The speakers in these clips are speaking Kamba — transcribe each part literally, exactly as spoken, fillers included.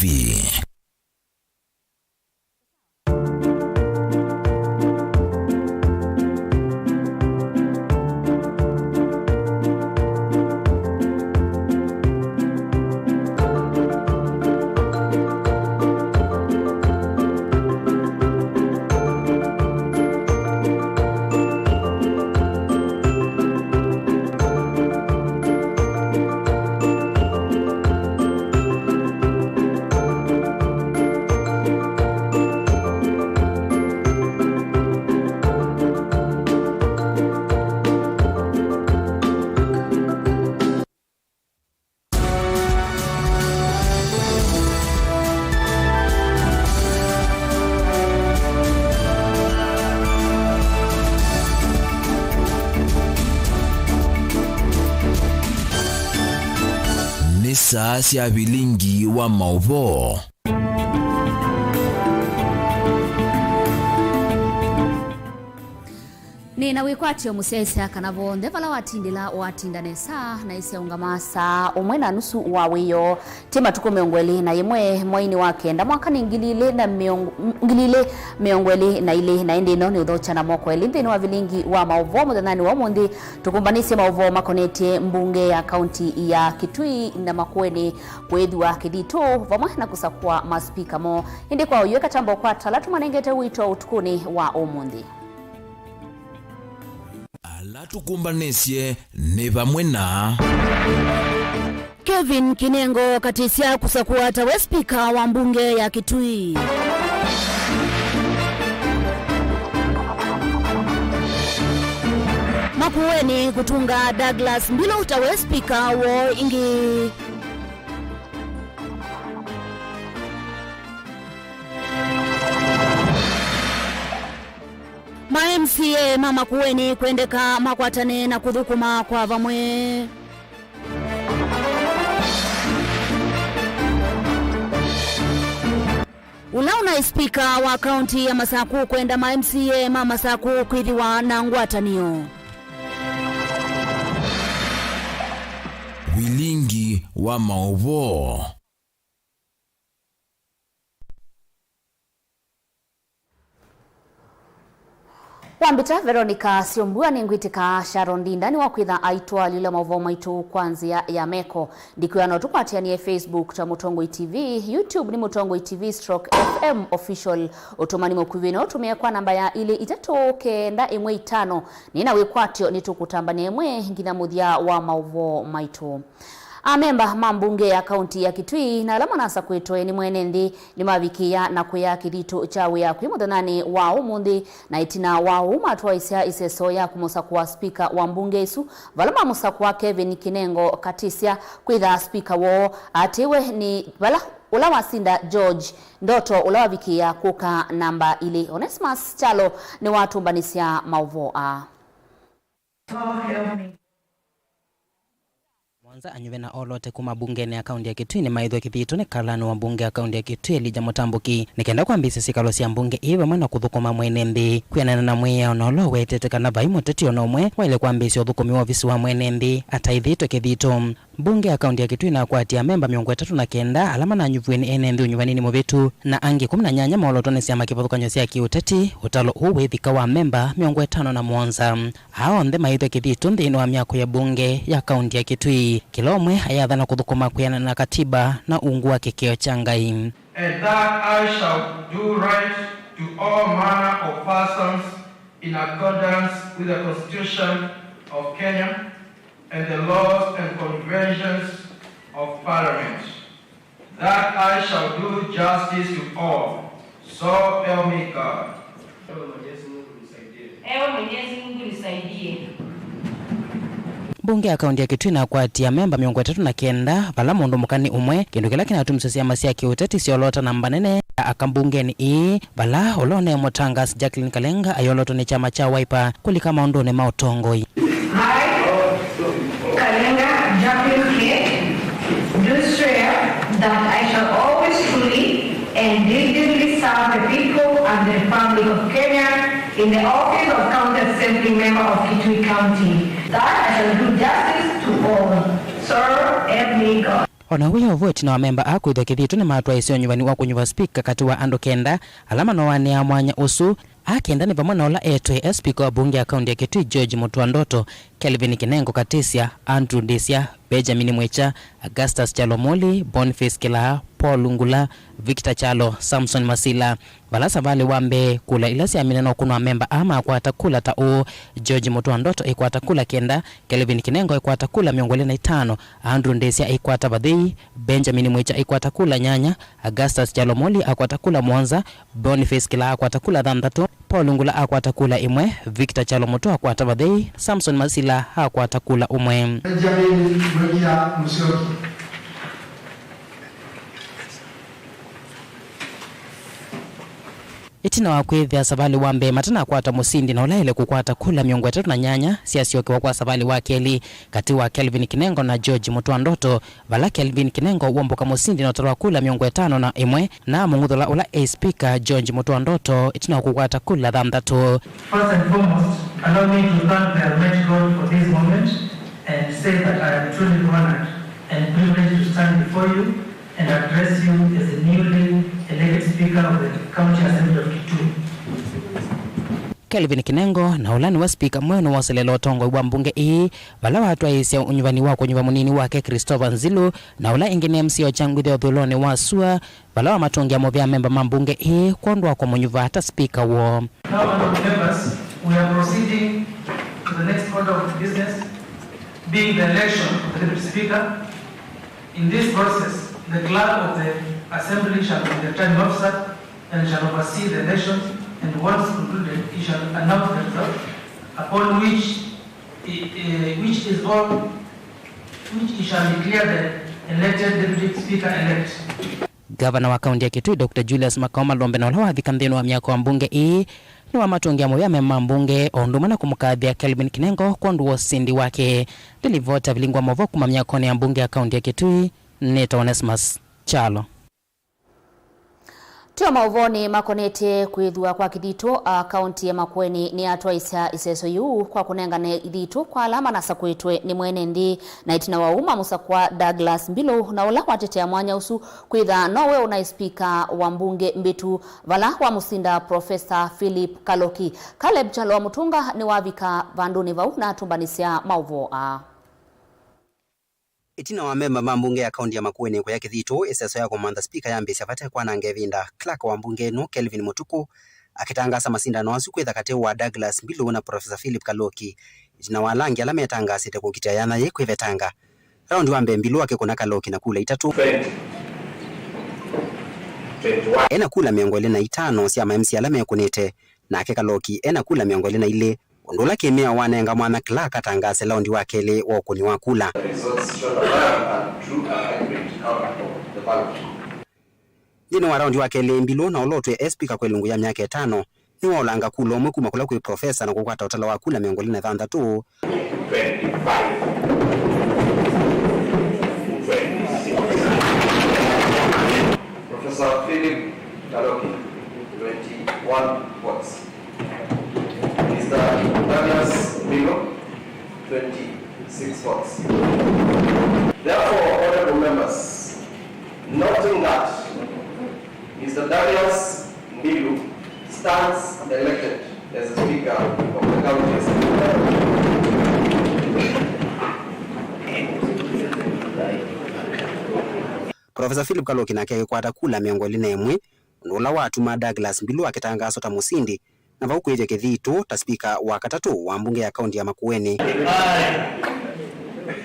V. Nĩ saa sya vilingi wa maũvoo. Nĩ na wĩkwatyo mũsyaĩĩsya kana vonthe vala watindĩla watinda nesa na ĩsyaũngama saa ũmwe na nusu wa wĩoo. Ti matukũ mĩongo ĩlĩ na ĩmwe mweinĩ wa kenda mwaka nĩ ngili ilĩ na mĩongo, ngili ilĩ mĩongo ĩlĩ na ilĩ, na ĩndĩ ĩno nĩ ũthokya na moko elĩ nthĩnĩ wa vilingi wa maũvoo mũthenyanĩ wa ũmũnthĩ. Tũkũmbanĩsye maũvoo makonetye mbunge ya kaunti ya Kitui na Makueni kwĩthwa kĩthitũ vamwe na kũsakũa maspika moo. Ĩndĩ kwa ũyũ eka twambe ũkwata ala tũmanengete ũito ũtukũnĩ wa ũmũnthĩ. Ala tũkũmbanĩsye nĩ vamwe na Kevin Kinengo Katisya kũsakũa tawe spika wa mbunge ya Kitui. Makueni kũtunga Douglas Mbilu tawe spika woo ĩngĩ. Ma M C A ma Makueni kwendeka makwatane na kũthũkũma kwa vamwe. Ũla ũnaĩ spika wa kaunti ya Masaku kwenda ma M C A ma Masaku kwĩthĩwa na ngwatanĩo. Vilingi wa maũvoo. Wambita Veronica Syombua, nĩngwĩtĩka Sharon Ndinda nĩwakwĩtha aitwalyũla maũvoo maitũ kwa nzĩa ya meko. Ndikwĩa no tũkwatĩanĩe Facebook ta Mũtongoi T V, YouTube nĩ Mũtongoi T V stroke F M Official. Ũtũmani mũkuvĩ no ũtũmĩe kwa namba ya ilĩ itatũ kenda ĩmwe itano. Nĩ na wĩkwatyo nĩtũkũtambanĩa ĩmwe nginya mũthya wa maũvoo maitũ. Amemba ma mbunge ya kaunti ya Kitui na ala manasakũĩtwe nĩ mwene nthĩ nĩmavikĩĩa na kũya kĩthitũ kya wĩa kwĩ mũthenyanĩ wa ũmũnthĩ, na ĩtina wa ũu matwaĩsya ĩseso ya kũmũsakũa spika wa mbunge ĩsu, vala mamũsakũa Kevin Kinengo Katisya kwĩtha spika woo, atĩwe nĩ vala ũla wasinda George Ndoto ũla wavikĩĩa kũka namba ilĩ. Onesmus Kyalo nĩwatũmbanĩsya maũvoo aa. Mũonza anyuve na olote kuma mbungenĩ ya kaunti ya Kitui nĩmaĩthwe kĩthitũ nĩ kalanĩ wa mbunge ya kaunti ya Kitui Elijah Mũtambũki nĩ kenda kwambĩĩsya syĩkalo sya mbunge ĩĩ vamwe na kũthũkũma mwene nthĩ. Kwĩanana na mwĩao na ũla ũwetete kana vai mũteti o na ũmwe waĩle kwambĩĩsya ũthũkũmi wa ovisi wa mwene nthĩ ataĩthĩtwe kĩthitũ. Mbunge ya kaunti ya Kitui nakwatie amemba mĩongo ĩtatũ na kenda ala mananyuviwe nĩ ene nthĩ ũnyuvanĩnĩ mũvĩtu, na angĩ ĩkũmi na nyanya molotwa nĩ syama kĩvathũkany'o sya kĩũteti. Ũtalo ũũ wĩthika wa amemba mĩongo ĩtano na mũonza. Aa onthe maĩthwe kĩthitũ nthĩnĩ wa myako ya mbunge ya kaunti ya Kitui. Kĩla ũmwe ayatha na kũthũkũma kwĩanana na katiba na ungu wa kĩkĩo kya Ngai. And that I shall do right to all manner of persons in accordance with the Constitution of Kenya and the laws and conventions of Parliament, that I shall do justice to all. So help me God. Ewe Mwenyezi Mungu nisaidie. Mbunge ya kaunti ya Kitui nakwatie amemba mĩongo ĩtatũ na kenda, vala mũndũ mũka nĩ ũmwe, kĩndũ kĩla kĩnatumisye syama sya kĩũteti syolota namba nene ya aka mbungenĩ ĩĩ, vala ũla ũnaĩ mũtangaasi Jacqueline Kalenga ayolotwa nĩ kyama kya Wiper kũlika maũndũnĩ ma ũtongoi. I, Kalenga Jacqueline K, do swear that I shall always truly and diligently serve the people and the Republic of Kenya in the office of County Assembly Member of Kitui County, that I shall do justice to all. So help me God. O na wĩ o vo, ĩtina wa amemba aa kwĩthwa Kĩthitũ nĩmatwaĩĩsye ũnyuvani wa kũnyuva spika katĩ wa andũ kenda ala manoanĩaa mwanya ũsu, aa kenda nĩ vamwe na ũla etwe e spika wa mbunge ya kaunti ya Kitui George Mũtua Ndoto, Kelvin Kinengo Katisya, Andrew Ndĩsya, Benjamin Mwĩkya, Augustus Kyalo Mũli, Boniface Kĩlaa, Paul Ngula, Victor Kyalo, Samson Masila. Vala savalĩ wa mbee, kula ila syamina no kũnwa amemba aa makwata kula ta ũũ: George Mũtua Ndoto ĩkwata kula kenda, Kelvin Kinengo ĩkwata kula mĩongo ĩlĩ na itano, Andrew Ndĩsya ĩkwata vathei, Benjamin Mwĩkya ĩkwata kula nyanya, Augustus Kyalo Mũli akwata kula mũonza, Boniface Kĩlaa akwata kula thanthatũ, Paul Ngula akwata kula ĩmwe, Victor Kyalo Mũtua akwata vathei, Samson Masila akwata kula ũmwe. Benjamin Mwĩkya Mũsyoki. Ĩtina wa kwĩthĩa savalĩ wa mbee matanakwata mũsindi na ũla aĩle kũkwata kula mĩongo ĩtatũ na nyanya syasyokewa kwa savalĩ wa kelĩ katĩ wa Kelvin Kinengo na George Mũtua Ndoto, vala Kelvin Kinengo womboka mũsindi na ũtalo wa kula mĩongo ĩtano na ĩmwe, na amũng'uthũla ũla e spika George Mũtua Ndoto ĩtina wa kũkwata kula thanthatũ. First and foremost, allow me to thank the Almighty God for this moment and say that I am truly honored and privileged to stand before you and address you as the newly elected Speaker of the County Assembly of Kitui. Kelvin Kinengo, na ũla nĩwe spika mweũ, nĩwoselela ũtongoi wa mbunge ĩĩ, vala watwaĩĩsya ũnyuvani wa kũnyuva mũnini wake Christopher Nzilu, na ũla ĩngĩ nĩ M C A Ochangwithia ũthũĩlonĩ wa sua, vala wamatũngĩa mũvea amemba ma mbunge ĩĩ kwondũ wa kũmũnyuva ta spika woo. Now, honorable members, we are proceeding to the next order of business, being the election of the Deputy Speaker. In this process, the clerk of the assembly shall be the returning officer and shall oversee the elections, and once concluded, he shall announce the result, upon which, eh, eh, which is all, which he shall declare the elected deputy speaker elect. Gavana wa kaunti ya Kitui, Doctor Julius Makao Malombe, na ũla wavika nthĩnĩ wa myako ya mbunge ĩĩ, nĩwamatũngĩa mũvea amemba ma mbunge, o ũndũ ũmwe na kũmũkathĩa Kelvin Kinengo kwondũ wa ũsindi wake. Nĩ livoti ya vilingi wa maũvoo kuma myakonĩ ya mbunge ya kaunti ya Kitui, nĩtawa Onesmus Kyalo. Twĩ o maũvoonĩ makonetye kwĩthwa kwa Kĩthitũ, a, kaunti ya Makueni nĩyatwaĩsya ĩseso yĩu kwa kũnengane ithitũ kwa ala manasakũĩtwe nĩ mwene nthĩ, na ĩtina wa ũu mamũsakũa Douglas Mbilu, na ũla watetea mwanya ũsu kwĩtha nowe ũnaĩ spika wa mbunge mbĩtu, vala wamũsinda Profesa Philip Kaloki. Caleb Kyalo wa Mũtũnga nĩwavika vandũnĩ vau na atũmbanĩsya maũvoo aa. Ĩtina wa amemba ma mbunge ya kaunti ya Makueni kũya Kĩthitũ, ĩseso ya kũmantha spika yambĩĩsya vate kwananga ĩvinda, clerk wa mbunge ĩno, Kelvin Mũtukũ, akĩtangaasa masindano asu kwĩtha katĩ wa Douglas Mbilu na Profesa Philip Kaloki, ĩtina wa ala angĩ ala metangaasĩte kũkitĩa yanya yĩĩ kwĩvetanga. Raundi wa mbee, Mbilu akĩkũna Kaloki na kula itatũ. Twenty. Twenty-one. Ena kula mĩongo ĩlĩ na itano sya ma M C A ala mekũnĩte, nake Kaloki ena kula mĩongo ĩlĩ na ilĩ, ũndũ ũla kĩmĩao wanenga mwanya clerk atangaase laundi wa kelĩ wa ũkũni wa kula. The results show the lion and drew a hybrid count of the ballot. Nthĩnĩ wa laundi wa kelĩ, Mbilu, na ũla ũtwĩe e spika kwa ĩlungu ya myaka ĩtano, nĩwaũlanga kula ũmwe kuma kũla kwĩ profesa na kũkwata ũtalo wa kula mĩongo ĩlĩ na thanthatũ. Twenty-five. Twenty-six. Professor Philip Kaloki, twenty-one votes. Mister Douglas Mbilu, twenty-six votes. Therefore, honorable members, noting that Mister Douglas Mbilu stands elected as the Speaker of the County Assembly. Professor Philip Kaloki nake agĩkwata kula mĩongo ĩlĩ na ĩmwe, ũndũ ũla watuma Douglas Mbilu akĩtangaaswa ta mũsindi, na vau kwĩthya Kĩthitũ ta spika wa katatũ wa mbunge ya kaunti ya Makueni. I,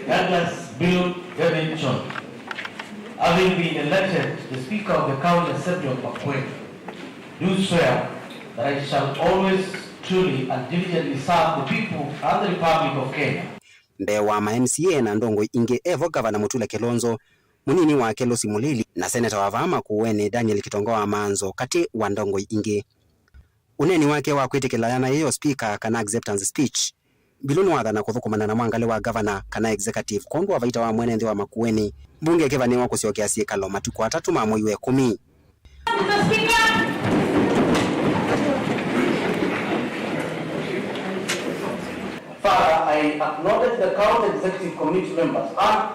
Douglas Mbilu Kevin Chon, having been elected the Speaker of the County Assembly of Makueni, do swear that I shall always, truly and diligently serve the people and the Republic of Kenya. Mbee wa ma M C A na ndongoi ingĩ, evo Gavana Mutula Kilonzo, mũnini wake Lucy Mulili, na seneta wa vaa Makueni Daniel Kitonga wa Maanzo, katĩ wa ndongoi ingĩ. Ũneeni wake wa kwĩtĩkĩla yanya yĩyo spika, kana acceptance speech, Mbilu nĩwathana kũthũkũmana na mwangalĩ wa gavana, kana executive, kwondũ wa vaita wa mwene nthĩ wa Makueni, mbunge ĩkĩvanĩĩwa kũsyokea syĩkalo matukũ atatũ ma mwei wa ĩkũmi. Further, I acknowledge the County Executive Committee members and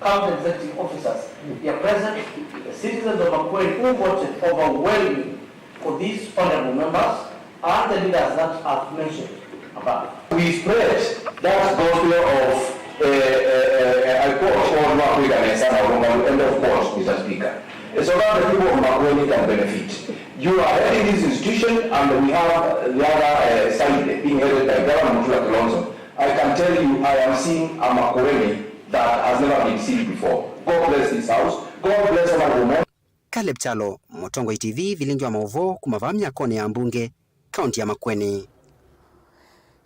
County Executive Officers, your presence, the citizens of Makueni who voted overwhelmingly for these honorable members and the leaders that I've mentioned above. We spread that gospel of, uh, uh, uh, I quote, "All work we can sana, end of quote, Mister Speaker." So that the people of Makueni can benefit. You are heading this institution, and we have the other uh, side being headed by Governor Mutula Kilonzo. I can tell you, I am seeing a Makueni that has never been seen before. God bless this house. God bless Honorable Mo. Caleb Kyalo, Mũtongoi T V, vilingi wa maũvoo kuma vaa myakonĩ ya mbunge, kaunti ya Makueni.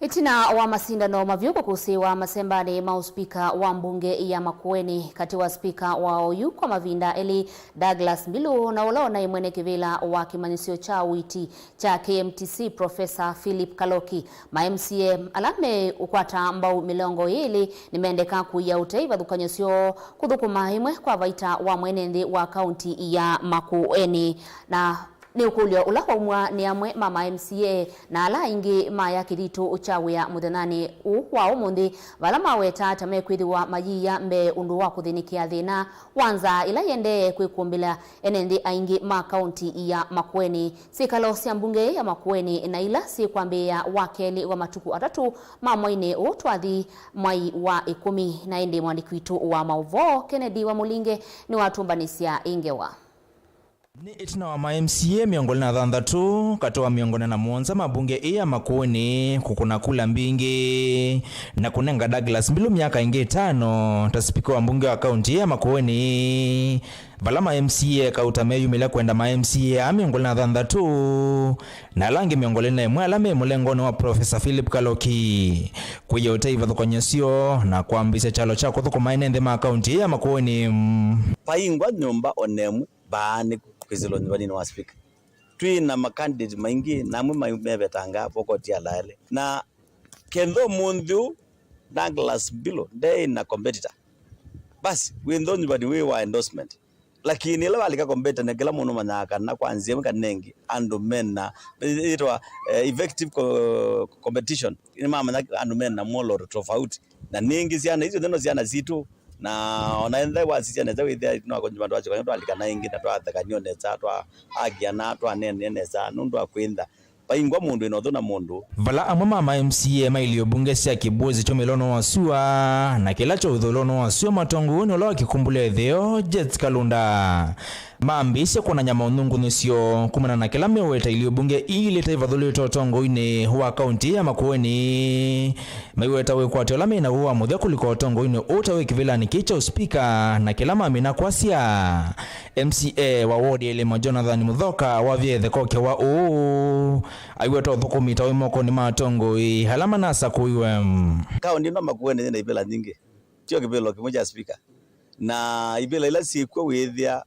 Ĩtina wa masindano mavyũ kũkũsĩĩwa masembanĩ ma ũspika wa mbunge ya Makueni katĩ wa spika wa oyu kwa mavinda elĩ, Douglas Mbilu, na ũla ũnaĩ mwene kĩvĩla wa kĩmanyĩsyo kya ũiiti kya K M T C, Professor Philip Kaloki, ma M C A ala me ũkwata mbau mĩlongo ĩlĩ nĩmendeka kũia ũtei ivathũkany'o syoo kũthũkũma ĩmwe kwa vaita wa mwene nthĩ wa kaunti ya Makueni. Na nĩ ũkũlyo ũla waumw'a nĩ amwe ma ma M C A na ala aingĩ maya kĩthitũ kya wĩa mũthenyanĩ ũũ wa ũmũnthĩ, vala maweta ta mekwĩthĩwa mayiia mbee ũndũ wa kũthĩnĩkĩa thĩna wa nzaa ĩla yĩendee kwĩkũmbĩla ene nthĩ aingĩ ma kaunti ya Makueni. Syĩkalo sya mbunge ya Makueni na ila syĩkwambĩĩa wa kelĩ wa matukũ atatũ ma mwainĩ ũũ twathi, mwai wa ĩkũmi. Na ĩndĩ mwandĩki witũ wa maũvoo Kennedy wa Mũlinge nĩwatũmbanĩsya ĩ ngewa. Nĩ ĩtina wa ma M C A mĩongo ĩlĩ na thanthatũ katĩ wa mĩongo ĩna na mũonza ma mbunge ĩĩ ya Makueni kũkũna kula mbingĩ na kũnenga Douglas Mbilu myaka ĩngĩ ĩtano ta spika wa mbunge wa kaunti ĩĩ ya Makueni, vala ma M C A kauta meyumĩlya kwenda ma M C A aa mĩongo ĩlĩ na thanthatũ na ala angĩ mĩongo ĩlĩ na ĩmwe ala me mũlengonĩ wa Professor Philip Kaloki kũia ũtei ivathũkany'o syoo na kwambĩĩsya kyalo kya kũthũkũma ene nthĩ ma kaunti ĩĩ ya Makueni. Vaingwa nyũmba o na ĩmwe vaa nĩ kwĩsĩlwa nyuvaninĩ wa spika. Twĩ na ma candidate maingĩ, na amwe mai- mevetangaa vokoti ya laele. Na kenda ũmũnthĩ ũũ, Douglas Mbilu ndeĩ na competitor. Basi, wĩ nthĩ nyuvani wĩ wa endorsement. Lakini ĩla walika competitor, na kĩla mũndũ manyaa kana kwa nzĩa ĩmwe kana ĩngĩ, andũ mena, ĩtwa, eh, effective co- competition. Nĩmamanya andũ mena mwolooto tofauti. Na ningĩ syana icio nthĩ no syana sitũ, na ona ethĩwa wasisya nesa wĩthĩa no akonyi vandũ acio kana twalikana ĩngĩ na twathekania nesa, twaakiana, twaneenea nesa, nũndũ wa kwĩntha vaingwa mũndũ ĩna ũthũ na mũndũ. Vala amwe ma ma M C A ma ilio mbunge sya Kĩbuzi kya ũmĩlonĩ wa sua na kĩla kya ũthũlonĩ wa sua matongoew'e nĩ ũla wa Kĩkumbũlya Ĩtheo, Jets Kalunda, mambĩĩsye kwonany'a maũnyungunyĩsyo kumana na kĩla meweta ilio mbunge ii ilĩ ta ivathũlĩtwe ũtongoinĩ wa kaunti ya Makueni. Maiweta wĩkwatyo ũla me naw'o wa mũthya kũlika ũtongoinĩ ũũ ta wĩ kĩvĩlanĩ kĩĩ kya ũspika, na kĩla mamina kwasya, M C A wa wodi ya Ĩlĩma Jonathan Mũthoka wavie ĩtheka ũkewa ũũ aiweta ũthũkũmi ta wĩ mokonĩ ma atongoi ala manasakũiwe. Kaũnti ĩno Makueni yĩna ivĩla nyingĩ, tio kĩvĩlo kĩmwe kya spika, na ivĩla ila syĩkw'o wĩĩthĩa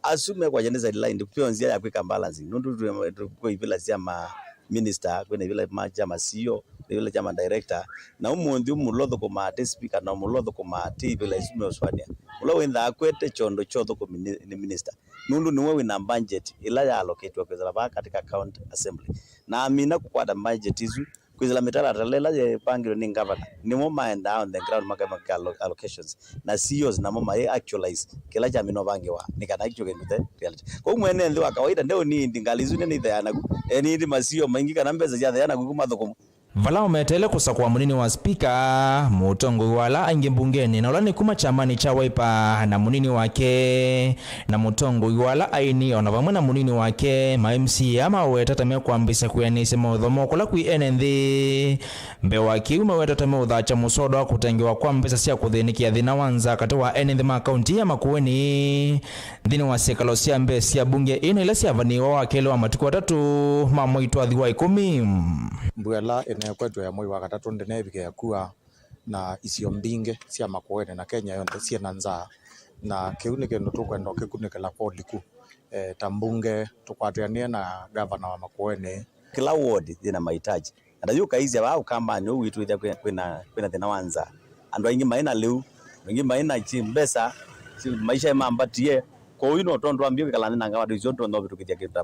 asu mekwakya nĩ sidelined, ve o nzĩa ya kwĩka balancing, nũndũ twĩ- twĩ- kwĩ ivĩla sya ma minister, kwĩna ivĩla ma- sya ma C E O, kwĩna ivĩla sya ma director, na ũmũnthĩ ũmũla ũthũkũmaa atĩ speaker, na ũmũla ũthũkũmaa atĩ ivĩla isu meũsũanĩa. Ũla wĩnthaa akwete kyondo kya ũthũkũmi nĩ, nĩ minister, nũndũ nĩwe wĩna budget ĩla ya allocatwa kwĩsĩla vaa katika county assembly, na amina kũkwata budget isu, kwĩsĩla mĩtalatala ĩla yĩvangĩwe nĩ ngavana, nĩmo maendaa on the ground makaeka allo- allocations, na C E Os namo mai actualize kĩla kyamina ũvangĩwa nĩ kana kĩtw'ĩke kĩndũ the reality. Kwoou mwene nthĩ wa kawaida ndeũnindi ngalĩ isu nene itheana ku, enindi ma C E O maingĩ kana mbesa syatheana ku kuma thũkũma. Vala ũmeteele kũsakũa mũnini wa spika, mũtongoi wa ala aingĩ mbungenĩ, na ũla nĩ kuma kyamanĩ kya Wiper, na mũnini wake, na mũtongoi wa ala aini, o na vamwe na mũnini wake, ma M C A aa maweta ta mekwambĩĩsya kwĩanĩsya maũthomo kũla kwĩ ene nthĩ. Mbee wa kĩu, maweta ta meũthakya mũsoda wa kũtengewa kwa mbesa sya kũthĩnĩkĩa thĩna wa nzaa katĩ wa ene nthĩ ma kaunti ya Makueni nthĩnĩ wa syĩkalo sya mbee sya mbunge ĩĩ na ila syavanĩĩwe wa kelĩ wa matukũ atatũ ma mwei twathi wa ĩkũmi. Mbua ĩla ĩneekwetwe ya mwei wa katatũ ndĩneevika ĩkua, na isio mbingĩ sya Makueni na Kenya yonthe syĩ na nzaa, na kĩu nĩ kĩndũ tũkwenda ũkĩkunĩkĩla kwa ũliku. E, ta mbunge tũkwatĩanĩe na gavana wa Makueni. Kĩla ward yĩna mahitaji. Na ta yu ũkaisya vaa ũkambanĩ ũũ witũ wĩthĩa kwĩ- kwĩna, kwĩna thĩna wa nzaa. Andũ aingĩ maĩ na lĩu, aingĩ maĩ na chi- mbesa, chi- maisha mambatie. Kwoou no tondũ twambie kwĩkala nthĩ na ngavana icio tũnotũkĩthya kĩta,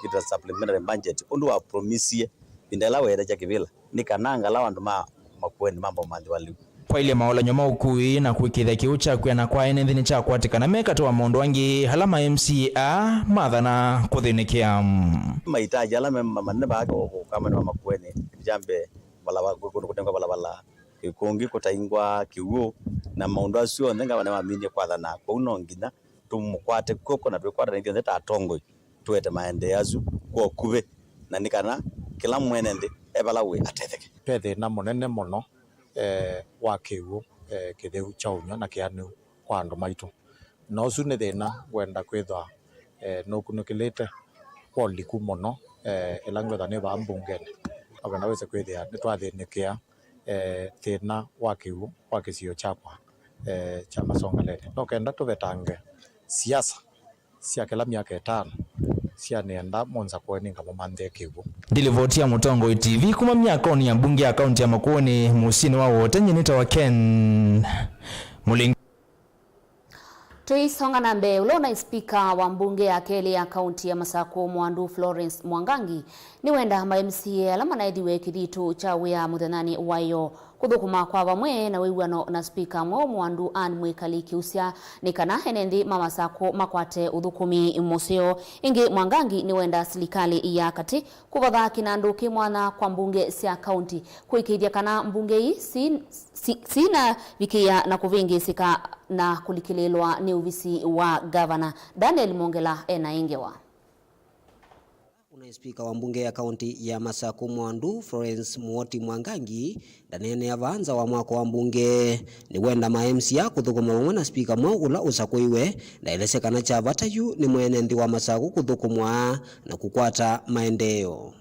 kĩta supplementary budget ũndũ wa promisie ĩvinda ĩla weetekya kĩvĩla. Nĩ kana angalau andũ ma Makueni mamba ũmanthĩwa lĩu. kwaĩlye maũlany'o ma ũkui na kũĩkĩĩthya kĩw'ũ kya kwĩana kwa ene nthĩ nĩkyakwatĩkana me katĩ wa maũndũ angĩ ala ma M C A aa mathana kũthĩnĩkĩa. Mahitaji ala me ma-, manene vaa ũkamani wa Makueni, kya mbee, valava-, kũ-, kũ-, kũnengwa valavala, kũngĩ kũtaingwa kĩw'ũ, na maũndũ asu onthe ngavana nĩwaminie kwathana. Kwoou no nginya tũmũkwate kw'oko na twĩkwatanĩthye onthe ta atongoi, tũete maendeeo asu kwa ũkuvĩ, na nĩ kana kĩla mwene nthĩ e vala wĩ atetheke. Ve thĩna mũnene mũno, eh, wa kĩw'ũ, eh, kĩtheu kya ũnyw'a na kĩanĩu kwa andũ maitũ. Na ũsu nĩ thĩna ngwenda kwĩthwa, eh, nũkunĩkĩlĩte kwa ũliku mũno, eh, ĩla ngwĩthwa nĩ vaa mbungenĩ. Nokenda wĩse kwĩthĩa nĩtwathĩnĩkĩa, eh, thĩna wa kĩw'ũ kwa kĩsio kyakwa, eh, kya Masongaleni. No kenda tũvetange siasa sya kĩla myaka ĩtano sya nĩenda mũnza kũenĩ ngamũmanthĩe kĩw'ũ. Ndilivoti ya Mũtongoi T V kuma myakaonĩ ya mbunge ya kaunti ya Makueni, mũsyĩnĩ wa Wote, nyie nĩtawa Ken Mũlingi. Tũisonga na mbee, ũla ũnaĩ spika wa mbunge ya kelĩ ya kaunti ya Masakũ, Mwandu Florence Mwangangi, nĩwenda ma M C A ala manaĩthiwe kĩthitũ kya wĩa mũthenyanĩ wa ĩyoo kũthũkũma kwa vamwe na wĩw'ano na spika mweũ Mwandu Anne Mwikali Kiusya nĩ kana ene nthĩ ma Masakũ makwate ũthũkũmi mũseo. Ĩngĩ, Mwangangi nĩwenda silikalĩ ya katĩ kũvatha kĩnandũ kĩ mwanya kwa mbunge sya kaunti kũĩkĩĩthya kana mbunge ii si-, si-, sinavikĩĩa na kũvĩngĩĩsĩka na kũlikĩlĩĩlwa nĩ ovisi wa ngavana. Daniel Mongela ena ĩ ngewa. Ũnaĩ spika wa mbunge ya kaunti ya Masakũ Mwandu, Florence Muoti Mwangangi, ndaneenea vaa nza wa mwako wa mbunge. Nĩwenda ma M C A kũthũkũma vamwe na spika mweũ ũla ũsakũiwe, na elesya kana kya vata yu nĩ mwene nthĩ wa Masakũ kũthũkũmwa na kũkwata maendeeo.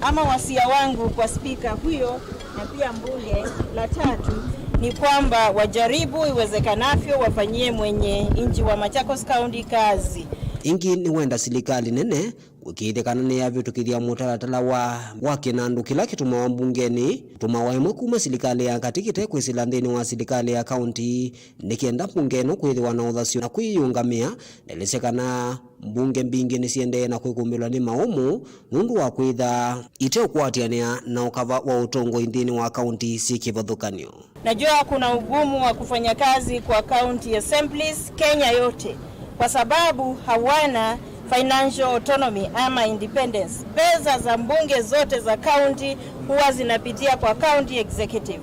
Ama wasia wangu kwa spika huyo na pia mbunge la tatu ni kwamba wajaribu iwezekanavyo wafanyie mwenye nchi wa Machakos County kazi. Ĩngĩ nĩwenda silikalĩ nene kũĩkĩĩthya kana nĩyavĩtũkĩthya mũtalatala wa, wa kĩnandũ kĩla kĩtũmawa mbungenĩ, kũtũmawa ĩmwe kuma silikalĩ ya katĩ kĩte kwĩsĩla nthĩnĩ wa silikalĩ ya kaunti, nĩ kenda mbunge ĩno kwĩthĩwa na ũthasyo na kwĩyĩũngamĩa, na elesya kana mbunge mbingĩ nĩsiendee na kwĩkũmbĩlwa nĩ maũmũ nũndũ wa kwĩtha iteũkwatĩanĩa na ũkava wa ũtongoi nthĩnĩ wa kaunti syĩ kĩvathũkany'o. Najua kuna ugumu wa kufanya kazi kwa county assemblies Kenya yote kwa sababu hawana financial autonomy ama independence. Pesa za mbunge zote za county huwa zinapitia kwa county executive.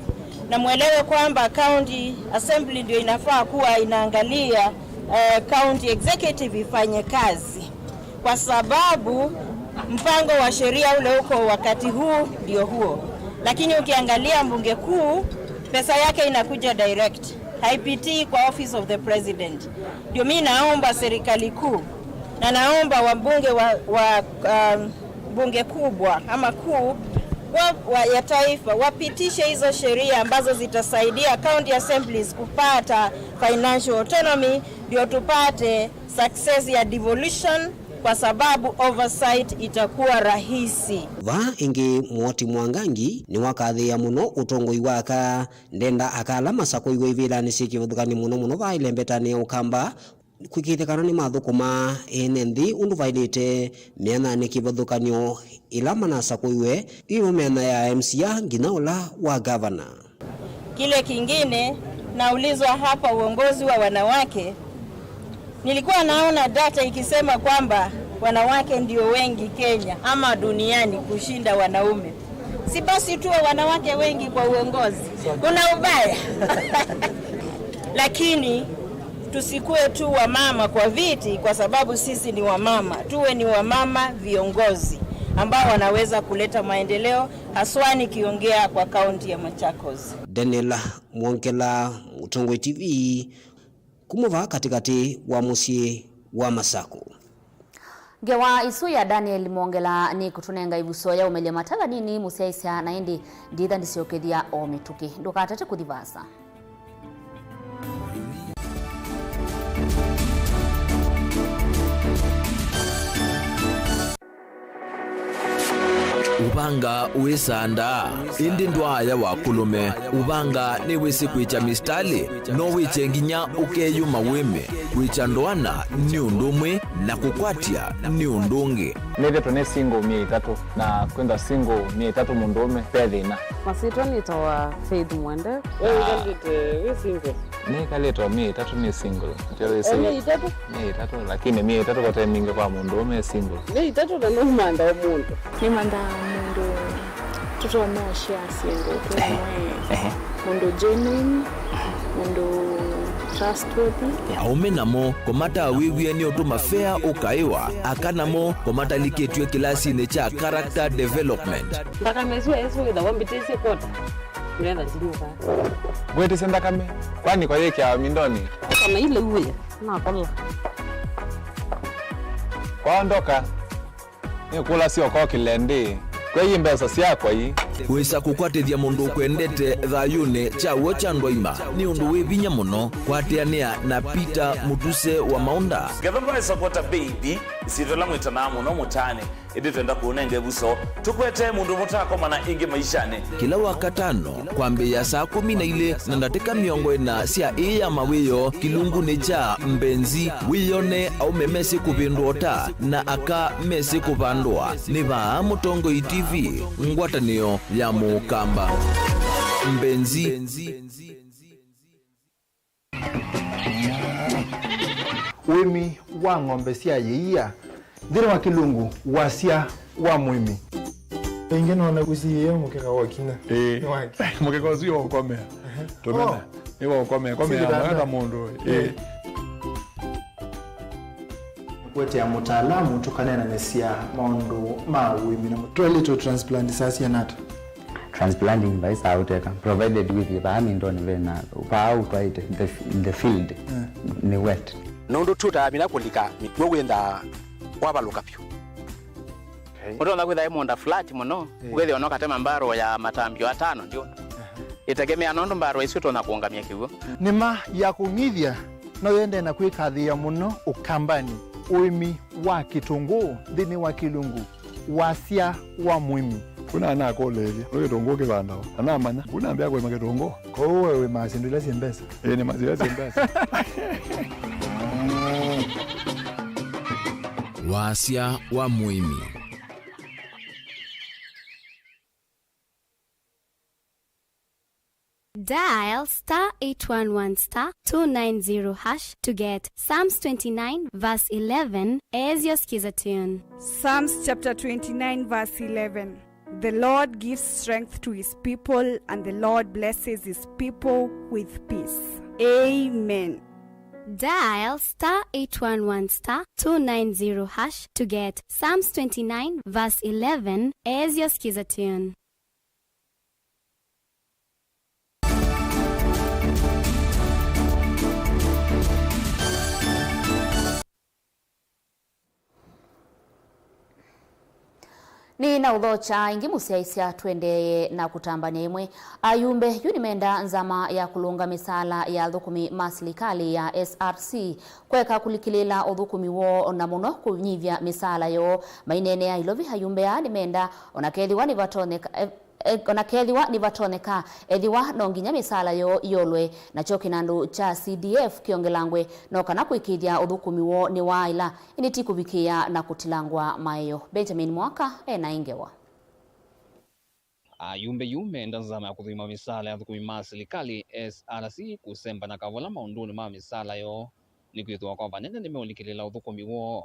Na mwelewe kwamba county assembly ndio inafaa kuwa inaangalia, eh, county executive ifanye kazi. Kwa sababu mpango wa sheria ule uko wakati huu ndio huo. Lakini ukiangalia mbunge kuu, pesa yake inakuja direct. Haipitii kwa office of the president. Ndio mimi naomba serikali kuu, na naomba wabunge wa, wa, um, bunge kubwa ama kuu wa, wa, ya taifa wapitishe hizo sheria ambazo zitasaidia county assemblies kupata financial autonomy, ndio tupate success ya devolution, kwa sababu oversight itakuwa rahisi. Vaa ĩngĩ, Muoti Mwangangi nĩwakathĩĩa mũno ũtongoi wa aka, ndenda aka ala masakũiwe ivĩlanĩ syĩ kĩvathũkany'o, mũno mũno vaa ĩlembetanĩ ya Ũkamba, kwĩkĩĩthya kana nĩmathũkũma ene nthĩ ũndũ vaĩlĩte mĩanyanĩ kĩvathũkany'o ĩla manasakũiwe, ĩvo mĩanya ya M C A nginya ũla wa gavana. Kile kingine, naulizwa hapa uongozi wa wanawake. Nilikuwa naona data ikisema kwamba wanawake ndio wengi Kenya ama duniani kushinda wanaume. Si basi tuwe wanawake wengi kwa uongozi? Kuna ubaya? Lakini tusikue tu wamama kwa viti kwa sababu sisi ni wamama. Tuwe ni wamama viongozi ambao wanaweza kuleta maendeleo, haswa nikiongea kwa kaunti ya Machakos. Daniel Mwongela, Mũtongoi T V, kuma vaa katĩkatĩ wa mũsyĩ wa Masakũ. Ngewa isu ya Daniel Mongela nĩ kũtũnenga ĩvuso ya ũmelya mata vanini mũsyaĩĩsya, na ĩndĩ nditha ndĩsyokethya o mĩtũkĩ. Ndũkatate kũthi vaasa. Ũvanga wĩsandaa, ĩndĩ ndwaaya wa kũlũme. Ũvanga nĩwĩsĩ kwĩkya mĩsitalĩ, no wĩkye nginya ũkeyũma wĩme. Kwĩkya ndoana nĩ ũndũ ũmwe, na kũkwatya nĩ ũndũ ũngĩ. Nĩthĩtwe nĩ single myei ĩtatũ, na kwĩthwa single myei ĩtatũ mũndũũme ve thĩna. Masyĩtwa nĩtawa Faith Mwende. We wĩkalĩte wĩ single? Nĩkalĩte o myei ĩtatũ nĩ single. Ndio wĩ single. O myei ĩtatũ? Myei ĩtatũ, lakini myei ĩtatũ kote mingĩ kwa mũndũũme e single. Myei ĩtatũ na nũmantha o mũndũ. Nĩmanthaa mũndũ tũtonya ũshare syĩndũ twĩ hamwe. Ehe. Mũndũ genuine, mũndũ trustworthy. Aũme namo kũmatawĩw'ĩa nĩ ũndũ mafea ũkaĩwa, aka namo kũmatalikĩtw'e kĩlasinĩ kya character development. Nthakame ĩsu ĩsu wĩthawa mbĩtĩsye kota. Ngetha ndinyuka. Ngwĩtĩsye nthakame, kwani kwayĩkĩawa mindoni? Kana ile uwe, nakola. Kwaondoka, nĩkũlasya ũkokĩle ndĩ. Kwĩ mbesa syakwa ii. Wĩsa kũkwatĩthya mũndũ ũkwendete thayũnĩ kya w'o kya ndwaima nĩ ũndũ wĩ vinya mũno. Kwatĩanĩa na Peter Mũtuse wa Maũnda. Ngetha mbaĩsa kwota baby, ĩsyĩtwa ĩla mwĩtanaa mũno mũtaanĩ. Ĩndĩ twenda kũũnenga ĩvuso, tũkwete mũndũ mũtakomana ĩngĩ maishanĩ. Kĩla Wakatano, kwambĩĩa saa kũmi na ilĩ na ndatĩka mĩongo ĩna sya ĩĩ ya mawĩoo, kĩlungunĩ kya Mbenzi, wĩyone aũme mesĩ kũvĩndũa ũta na aka mesĩ kũvandũa. Nĩ vaa Mũtongoi T V, ngwatanĩo ya Mũkamba. Mbenzi. Ũĩmi wa ng'ombe sya yĩia nthĩnĩ wa kĩlungu, wasya wa mũĩmi. Ĩngĩ nona ũsiĩĩe mũkeka wa kinya. Ĩĩ. Nĩ wake. Mũkeka ũsu wa ũkomea. Ehe. Tũmena. Oh. Nĩ wa ũkomea. Komea. Sindano. Mwana mũndũ. Ĩĩ. Ĩĩ. Kũetea mũtaalamu tũkaneenanĩsya maũndũ ma ũĩmi na mũtũo. Twaĩlĩtwe transplant saa siana ata? Transplanting vaisaa ũteka, provided wĩthĩe vaa mindoni vena, vaa ũtwaĩte, the, the field, eh, nĩ wet. Nũndũ tũtaa mĩla kũlika mĩkw'ũ wĩnthaa wavalũka vyũ. Okay. Ũtonya kwĩtha ĩ mũũnda flat mũno, eh, ũkethĩa no katema mbarũ ya matambio atano ndio. Aha. Ĩtegemea nũndũ mbarũ isu ũtonya kũũngamya kĩw'ũ. Nĩma ya kũng'ithya no yendee na kwĩkathĩĩa mũno Ũkambanĩ, ũĩmi wa kĩtũngũũ nthĩnĩ wa kĩlungu, wasya wa mũĩmi. Kuna anakũlĩĩlya, nĩ kĩtũngũũ kĩvandawa? Anamanya, kuna ambĩa kũĩma kĩtũngũũ. Kwoou we wĩmaa syĩndũ ila syĩ mbesa? Ĩĩ, nĩmaa ila syĩ mbesa. Wasya wa mũĩmi. Dial star eight one one star two nine zero hash to get Psalms twenty-nine verse eleven as your Skiza tune. Psalms chapter twenty-nine verse eleven. The Lord gives strength to his people, and the Lord blesses his people with peace. Amen. Dial star eight one one star two nine zero hash to get Psalms twenty-nine verse eleven as your Skiza tune. Nĩnaũthokya ĩngĩ mũsyaĩĩsya, tũendee na kũtambany'a ĩmwe. Ayumbe yu nĩmenda nzama ya kũlũnga mĩsaala ya athũkũmi ma silikalĩ ya S R C kũeka kũlikĩlĩĩla ũthũkũmi woo, na mũno kũnyivya mĩsaala yoo. Maineenea Ilovi, ayumbe aa nĩmenda, o na kethĩwa nĩvatonyeka, e, e, o na kethĩwa nĩvatonyeka, ethĩwa no nginya mĩsaala yoo ĩolwe, nakyo kĩnandũ kya C D F kĩongelangwe, no kana kũĩkĩĩthya ũthũkũmi woo nĩwaaĩla, ĩndĩ ti kũvikĩĩa na kũtilangwa maeo. Benjamin Mwaka e na ĩ ngewa. Ayumbe yu meenda nzama ya kũthũima mĩsaala ya athũkũmi ma silikalĩ, S R C, kũsemba na kavola maũndũnĩ ma mĩsaala yoo, nĩkwĩthĩwa kwa vanene nĩmeũlikĩlĩĩla ũthũkũmi woo.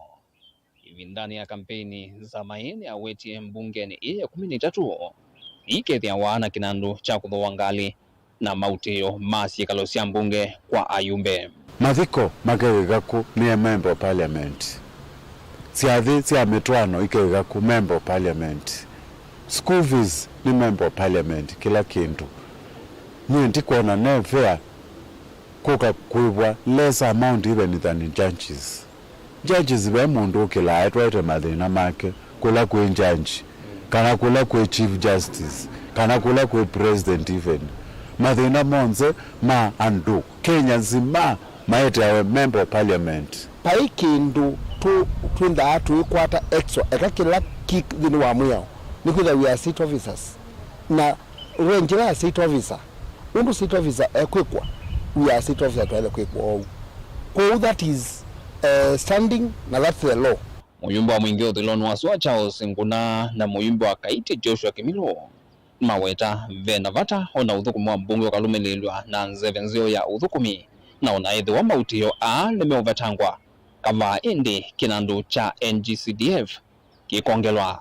Ĩvindanĩ ya kampeini, nzama ĩĩ nĩyawetie mbungenĩ ĩĩ ya ĩkũmi na itatũ ĩikethĩawa na kĩnandũ kya kũthooa ngalĩ na mautĩĩo ma syĩkalo sya mbunge kwa ayumbe. Mathiko makew'ĩka kũ nĩ Member of Parliament? Syathĩ sya mĩtwaano ikew'ĩka kũ? Member of Parliament. School fees nĩ Member of Parliament, kĩla kĩndũ. Nyie ndikwona ne fair kũka kũĩvwa less amount even than judges. Judges ve mũndũ ũkĩlaa etwaĩte mathĩna make kũla kwĩ judge, kana kũla kwĩ Chief Justice, kana kũla kwĩ President even. Mathĩna monthe ma andũ Kenya nzima maeteawe Member of Parliament. Vai kĩndũ tũ-, twĩnthaa tũikwata extra, eka kĩla kĩ nthĩnĩ wa mwĩao. Nĩkwĩthĩwa we are state officers, na we nzĩa ya state officer, ũndũ state officer ekwĩkwa, we are state officer twaĩle kwĩkwa ou. Kwoou that is uh, standing, na that's the law. Mũyumbe wa Mwingĩ ũthũĩlonĩ wa sua Charles Nguna na mũyumbe wa Kaiti Joshua Kĩmilũ maweta ve na vata o na ũthũkũmi wa mbunge ũkalũmĩlĩĩlw'a na nzeve nzeo ya ũthũkũmi, na o na ethĩwa mautĩĩo aa nĩmeũvetangwa, kavaa ĩndĩ kĩnandũ kya N G C D F kĩkongelwa,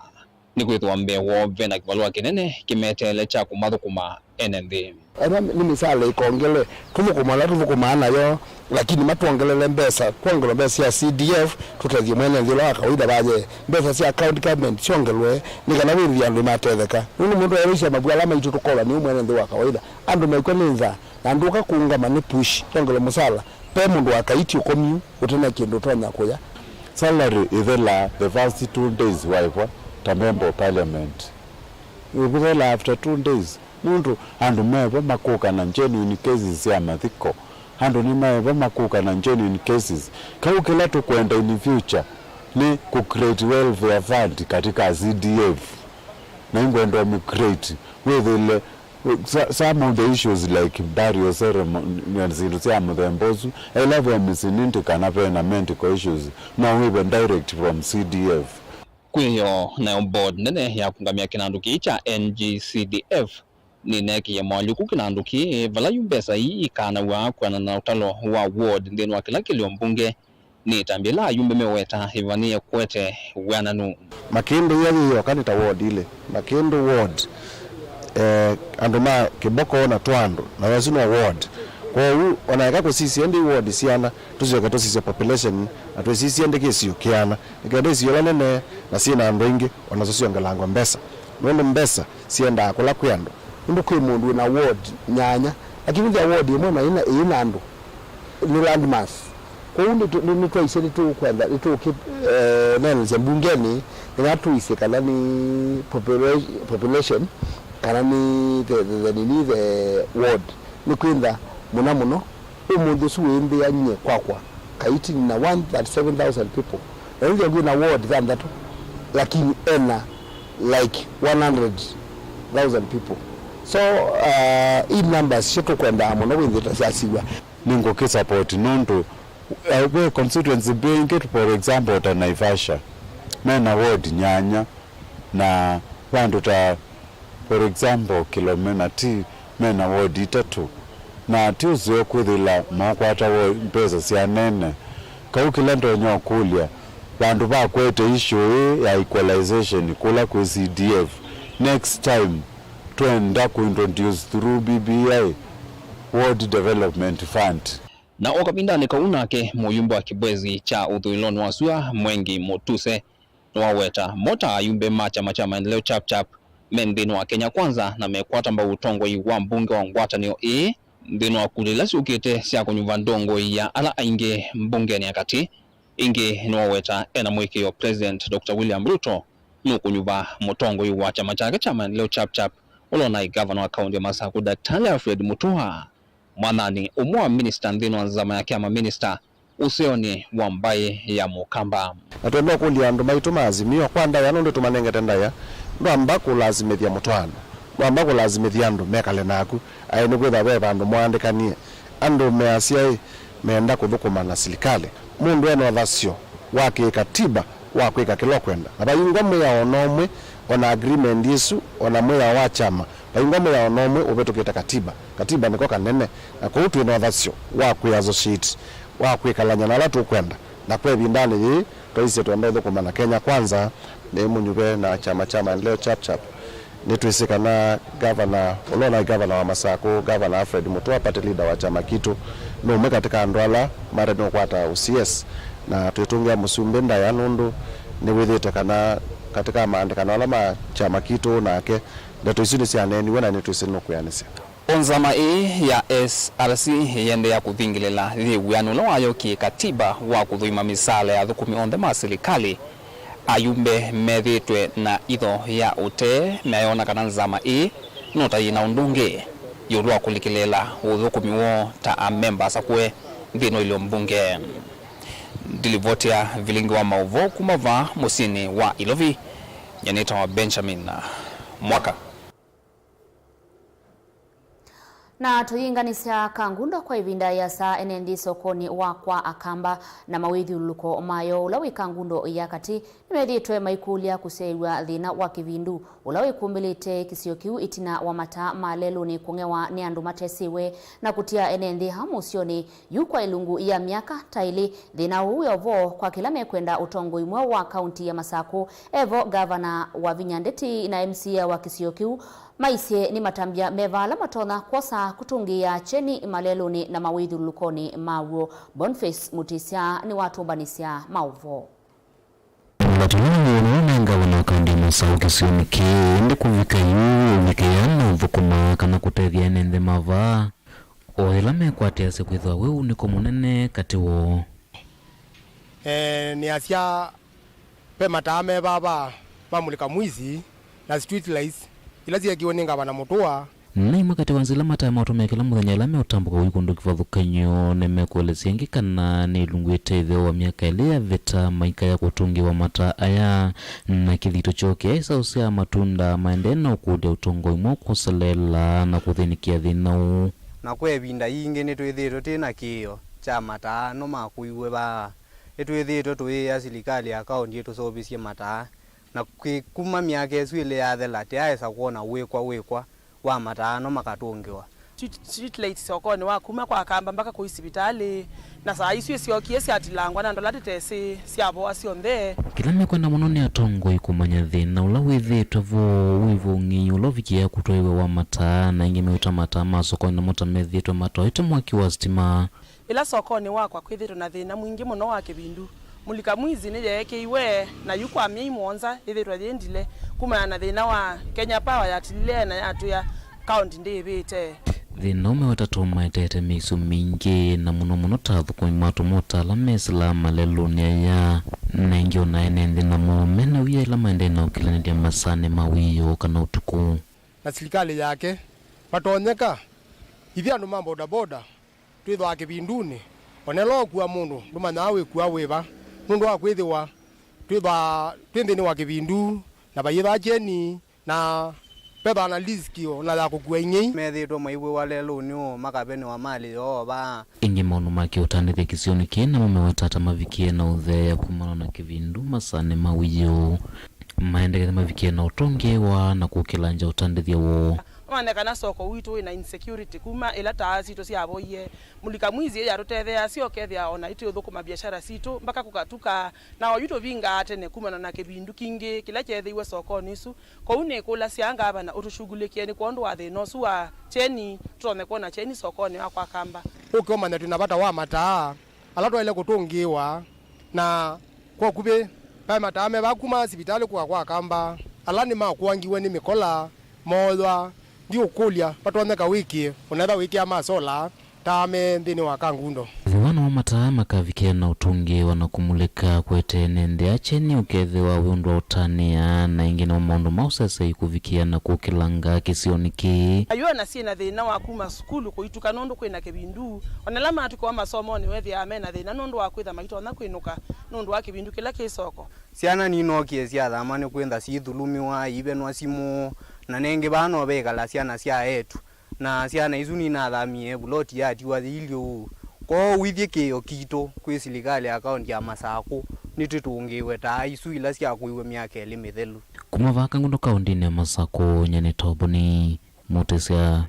nĩkwĩthĩwa mbee woo ve na kĩvalũa kĩnene kĩmeteele kya kũmathũkũma ene nthĩ. Ĩla nĩ mĩsaala ĩkongelwe, tũthũkũma ũla tũthũkũmaa nayo, lakini matwongelele mbesa, twongelwe mbesa sya C D F, tũtethye mwene nthĩ ũla wa kawaida vaye. Mbesa sya county government syongelwe nĩ kana wĩthĩe andũ nĩmatetheka. Nũndũ mũndũ aĩlĩsya mavua ala maitũ tũkolwa nĩwe mwene nthĩ wa kawaida. Andũ mekw'a nĩ nzaa, na ndũka kũũngama nĩ push, yongelwe mũsaala. Ve mũndũ wa Kaiti ũkomyu ũte na kĩndũ ũtonya kũya. Salary ĩthelaa the first two days waĩvwa ta member of parliament. Ĩthelaa after two days. Nũndũ andũ me vo makũka na genuine cases sya mathiko. Andũ nĩmaĩ vo makũka na genuine cases. Kau kĩla tũkwenda in future nĩ kũ create welfare fund katika C D F. Na ingwenda ũmĩ create wĩthĩle Sa- some of the issues like burial ceremony na syĩndũ sya mũthemba ũsu, ĩla ve mĩsyĩ nĩndĩ kana ve na medical issues, no wĩve direct from C D F. Kwĩyo nayo board nene ya kũngamĩa kĩnandũ kĩĩ kya N G C D F nĩneekĩie moalyũku kĩnandũ kĩĩ vala yu mbesa ii ikaanaw'a kwĩanana na ũtalo wa ward nthĩnĩ wa kĩla kĩlĩo mbunge. Nĩ ĩtambya ĩla ayumbe meweta ĩvanĩe kũete wĩananu. Makĩndũ ĩya yĩ yoka nĩ ta ward ilĩ. Makĩndũ ward, eh, andũ ma Kĩboko na Twandũ, na wesu no ward. Kwoou, ona eka kũsisya ĩndĩ ward siana, tũsyoke tũsisye population, na twĩsisye ĩndĩ kĩsio kĩana. Nĩ kenda isio ila nene na syĩ na andũ aingĩ, o nasyo syongelangwe mbesa. Nũndũ mbesa syendaa kũla kwĩ andũ. Nũndũ kwĩ mũndũ wĩ na ward nyanya, lakini ĩthĩa ward ĩmwe na ĩna, ĩĩ na andũ nĩ landmass. Kwoou nĩtũ- nĩ- nĩtwaisye nĩtũkwenda nĩtũkĩ eh, nenanĩsya mbungenĩ nĩna tũisye kana nĩ popula- population kana nĩ the, the, the, nini the ward nĩ kwĩntha mũna mũno. Ũmũnthĩ ũsu wĩ nthĩ ya nyie kwakwa, Kaiti nĩ na one thirty seven thousand people, na nĩ thĩwa kwĩ na ward thanthatũ, lakini ena like one hundred thousand people. So uh, i numbers syo tũkwendaa mũno wĩnthĩ ta syasiw'a. Nĩngũkĩsupport nũndũ uh, ve constituency mbingĩ, for example, ta Naivasha, mena ward nyanya, na vandũ ta, for example, Kilome na ti mena ward itatũ, na ti ũseo kwĩthĩla mokwata wo- mbesa sya nene. Kau kĩla ndonya ũkũlya, vandũ va kwete issue ĩĩ ya equalization kũla kwĩ C D F, next time twenda kũintroduce through B B I, Ward Development Fund. Na o kavindanĩ kau nake mũyumbe wa kĩvwezi kya ũthũĩlonĩ wa sua Mwengi Mũtuse nĩwaweta mo ta ayumbe ma kyama kya Maendeleo Chap Chap me nthĩnĩ wa Kenya Kwanza na mekwata mbau ũtongoi wa mbunge wa ngwatanĩo ĩĩ nthĩnĩ wa kura ila syũkĩte sya kũnyuva ndongoi ya ala aingĩ mbungenĩ ya katĩ. Ĩngĩ nĩwaweta ena mũĩkĩĩo President Doctor William Ruto nũkũnyuva mũtongoi wa kyama kyake kya Maendeleo Chap Chap ũla ũnaĩ ngavana wa kaũntĩ ya Masakũ Daktari Alfred Mutua. Mwathanĩ ũmwe wa minista nthĩnĩ wa nzama yake ya maminista ũseonĩ wa mbaĩ ya Mũkamba. Na twenda ũkũlya andũ maitũ ma Azimio kwa ndaĩa nũndũ tũmanengete ndaĩa. Ndwamba kũlasimĩthya mũtwaano. Ndwamba kũlasimĩthya andũ mekale naku. Aĩ nĩkwĩthĩwa ve vandũ mwaandĩkanie. Andũ measya ĩ, meenda kũthũkũma na silikalĩ. Mũndũ ena ũthasyo wa kĩkatiba wa kwĩka kĩla ũkwenda. Na vaingwa mwĩao o na ũmwe, o na agreement ĩsu, o na mwĩao wa kyama, vaingwa mwĩao o na ũmwe ũvĩtũkĩte katiba. Katiba nĩko kanene, na kwoou twĩ na ũthasyo wa kwĩ associate, wa kwĩkalany'a na ala tũkwenda. Na kwa ĩvindanĩ yĩĩ, twaisye twenda ũthũkũma na Kenya Kwanza, nĩ mũnyuve na kyama kya Maendeleo Chap Chap. Nĩtwĩsĩ kana gavana, ũla ũnaĩ gavana wa Masakũ, Gavana Alfred Mutua, party leader wa kyama kitũ, nĩ ũmwe katika andũ ala mate nũkwata ũ C S, na twĩtũngĩa mũsumbĩ ndaĩa nũndũ nĩwĩthĩte kana katika maandĩkano ala ma kyama kitũ nake, ndeto isu nĩsyaneeniwe na nĩtwĩsĩ nũkwĩanĩsya. O nzama ĩĩ ya S R C yĩendeea kũthingĩlĩla yĩw'ano ũla wayo kĩ-katiba wa kũthũima mĩsaala ya athũkũmi onthe ma silikalĩ. Ayumbe methĩĩtwe na itho ya ũtee mayona kana nzama ĩĩ no ta yĩ na ũndũ ũngĩ ĩũlũ wa kũlikĩlĩĩla ũthũkũmi woo ta amemba asakũe nthĩnĩ wa ilio mbunge. Ndilivotea vilingi wa maũvoo kuma vaa mũsyĩnĩ wa Ilovi, Nyie nĩtawa Benjamin, uh, Mwaka. Na tũyĩnganĩsya Kangundo kwa ĩvinda yĩasa, ene nthĩ sokonĩ wa kwa Akamba na mawĩthyũlũlũko mayo, ũla wĩ Kangundo ya katĩ, nĩmethĩĩtwe maikũlya kũsyaĩw'a thĩna wa kĩvindu ũla wĩkumbĩlĩte kĩsio kĩu ĩtina wa mataa ma lelũnĩ kũng'ewa nĩ andũ matesĩwe na kũtia ene nthĩ aa mũsyonĩ yu kwa ĩlungu ya myaka ta ĩlĩ. Thĩna ũũ wĩ o vo kwa kĩla mekwenda ũtongoi mweũ wa kaunti ya Masakũ. E vo ngavana Wavinya Ndeti na M C A wa kĩsio kĩu maisye nĩ matambya meva ala matonya kwosa kũtũngĩĩa kyeni malelũnĩ na mawĩthyũlũlũkonĩ maw'o. Boniface Mutisya nĩwatũmbanĩsya maũvoo. Mũlatĩlo ũũ nĩ ngavana wa kaunti ya Masakũ kĩsionĩ kĩĩ, ĩndĩ kũvika yu ũvikĩĩa na ũthũkũma kana kũtethya ene nthĩ ma vaa, o yĩla mekwatĩasya kwĩthĩwa wĩu nĩ kũmũnene katĩ woo. Eh, nĩasya ve mataa me vaa va ma Mulika Mwizi na street lights ila syeekiwe nĩ ngavana Mũtũa. Na imwe katĩ wa nzila mataa ma ũtũmĩa kĩla mũthenya ĩla meũtambũka ũi kũndũ kĩvathũkany'o nĩmekũelesya ĩngĩ kana nĩ ĩlungu ĩte ĩtheo wa myaka ĩlĩ yavĩta maikaya kũtũngĩĩwa mataa aya, na kĩthito kyoo kĩaĩ saũ sya matunda maendee na ũkũlya ũtongoi mweũ kũseleela na kũthĩnĩkĩa thĩna ũũ. Na kwa ĩvinda yingĩ nĩtwĩthĩĩtwe twĩ na kĩĩo kya mataa ano makũiwe vaa. Nĩtwĩthĩĩtwe tũyĩĩa silikalĩ ya kaũnti ĩtũseũvĩsye mataa, na kĩ-, kuma myaka ĩsu ĩlĩ yathela, tĩyaesa kwona wĩkwa wĩkwa wa mataa ano makatũngĩwa. Street, street lights sokonĩ wa kuma kwa Akamba mbaka kũi sivitalĩ, na saa isu ĩsyokie syatilangwa na andũ ala tũtesĩ syavoa syonthe. Kĩla mekwenda mũno nĩ atongoi kũmanya thĩna ũla wĩthĩĩtwe vo, wĩvũng'ĩi ũla ũvikĩĩa kũtwaĩw'a wa mataa, na ĩngĩ meũta mataa ma sokonĩ namo ta methĩĩtwe matwaĩtwe mwaki wa sitima. Ĩla sokonĩ wakwa kwĩthĩtwe na thĩna mwingĩ mũno wa kĩvindu, Mulika Mwizi nĩyeekĩiwe, na yu kwa myei mũonza yĩthĩtwe yĩ ndile kumana na thĩna wa Kenya Power yatilile na yatwĩa kaũnti ndĩĩvĩte. Thĩna ũũ mewetatwe ũmaetete mĩisyo mingĩ, na mũno mũno ta athũkũmi ma tũmota ala mesĩlaa malelũnĩ aya, na ĩngĩ o na ene nthĩ namo me na wia ĩla maendee na ũkĩlanĩlya masaanĩ ma wĩoo kana ũtukũ. Na silikalĩ yake, vatonyeka, ithyĩ andũ ma bodaboda twĩthwaa kĩvindunĩ, o na ĩla ũkua mũndũ ndũmanyaa wĩkua wĩva, nũndũ wa kwĩthĩwa twĩthwaa twĩ nthĩnĩ wa kĩvindu, na vayĩthaa kyeni, na vethwaa na liski o na ya kũkua ing'ei. Methĩĩtwe maivw'ĩwa lelũnĩ ũũ makavenĩwa malĩ yoo vaa. Ĩngĩ maũndũ ma kĩũtandĩthya kĩsionĩ kĩĩ namo meweta ta mavikie na ũtheea kumana na kĩvindu masaanĩ ma wĩoo. Maendekethya mavikie na ũtũngĩĩwa na kũkĩlangya ũtandĩthya woo. Mane kana soko witũ wĩ na insecurity kuma ĩla taa sitũ syavoie. Mulika mwizi yatũtetheeasya ũkethĩa o na itũthũkũma biashara sitũ mpaka kũkatuka, na oyu tũvingaa tene kumana na kĩvindu kingĩ kĩla kyeethĩiwe sokonĩ ĩsu. Kwoou nĩkũlasya ngavana ũtũshughulikie nĩ kwondũ wa thĩna ũsu wa kyeni, tũtonye kwona kyeni sokonĩ wa kwa Kamba. Ũke ũmanya twĩ na vata wa mataa ala twaĩle kũtũngĩĩwa, na kwa ũkuvĩ vaĩ mataa me vaa kuma sivitalĩ kũka kwa Kamba, ala nĩmakuangiwe nĩ mĩkola, mooywa. Ndiũkũlya vatonyeka wĩkĩe, ũnetha wĩkĩa ma sola, taa me nthĩnĩ wa Kangundo. Ĩthĩwa namo mataa makavikĩa na ũtũngĩĩwa na kũmulĩka kũete ene nthĩ a kyeni ũkethĩwa wĩ ũndũ wa ũtanĩa, na ĩngĩ namo maũndũ ma ũsesei kũvikĩa na kũkĩlanga kĩsionĩ kĩĩ. Ayũa na syĩ na thĩna wa kuma sukulu kũituka nũndũ kwĩ na kĩvindu. O na ala matũkĩwa masomonĩ wethĩaa me na thĩna nũndũ wa kwĩtha maitonya kwĩnũka nũndũ wa kĩvindu kĩla kĩ soko. Syana ninookie syathama nĩ kwĩntha siithulumiwa, iivenwa simũ, na nengĩ vaa no veĩkala syana sya eĩtu. Na syana isu ninathamie vuloti yatiwa yĩilyĩ ũu. Kwoou ithyĩ kĩĩo kitũ kwĩ silikalĩ ya kaũnti ya Masakũ nĩtũtũngĩĩwe taa isu ila syakuiwe myaka ĩlĩ mĩthelu. Kuma vaa Kangundo kaũntinĩ ya Masakũ, nyie nĩ Toboni Mũtĩsya.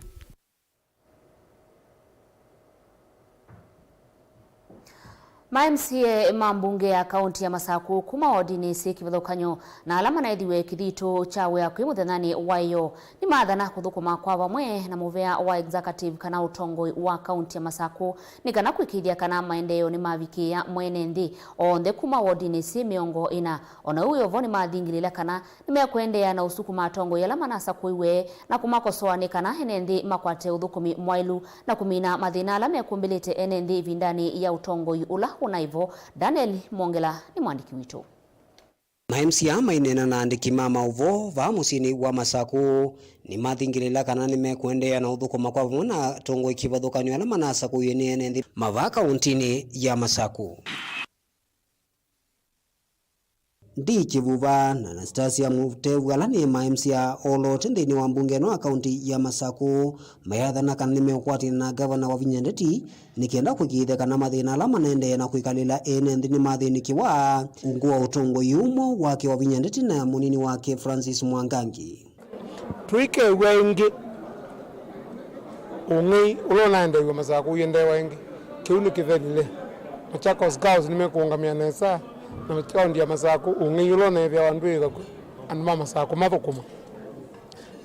Ma M C A ma mbunge ya kaũnti ya Masakũ kuma wodinĩ syĩ kĩvathũkany'o na ala manaĩthiwe kĩthitũ kya wĩa kwĩ mũthenyanĩ wa ĩyoo nĩmathana kũthũkũma kwa vamwe na mũvea wa executive kana ũtongoi wa kaũnti ya Masakũ nĩ kana kũĩkĩĩthya kana maendeeo nĩmavikĩĩa mwene nthĩ onthe kuma wodinĩ syĩ mĩongo ĩna. O na ũu wĩ o vo nĩmathingĩlĩĩla kana nĩmekũendeea na ũsukuma atongoi ala manasakũiwe na kũmakosoa nĩ kana ene nthĩ makwate ũthũkũmi mwaĩlu na kũmina mathĩna ala mekumbĩlĩte ene nthĩ ĩvindanĩ ya ũtongoi ũla ũnaĩ vo. Daniel Mwongela nĩ mwandĩki witũ. Ma M C A maineena na andĩki ma maũvoo vaa mũsyĩnĩ wa Masakũ nĩmathingĩlĩĩla kana nĩmekũendeea na ũthũkũma kwa vamwe na atongoi kĩvathũkany'o ala manasakũiwe nĩ ene nthĩ ma vaa kaũntinĩ ya Masakũ. Ndi Kivuva na Anastasia Mutevu, ala nĩ ma M C A oloote nthĩnĩ wa mbunge ĩno ya kaunti ya Masaku, mayathana kana nĩmeũkwatĩana na ngavana Wavinya Ndeti nĩ kenda kũĩkĩĩthya kana mathĩna ala manaendeea na kwĩkalĩla ene nthĩ nĩmathĩnĩkĩwa ungu wa ũtongoi ũmwe wake Wavinya Ndeti na mũnini wake Francis Mwangangi. Tũikew'a ĩngĩ ũng'ei ũla ũnaendeew'a Masaku ũiendeewa ĩngĩ. Kĩu nĩ kĩthelile. Machakos Girls nĩmekũũngamĩa nesa na kaunti ya Masaku ũng'ei ũla ũneethĩawa ndwĩĩka kwĩ andũ ma Masaku mathũkũma.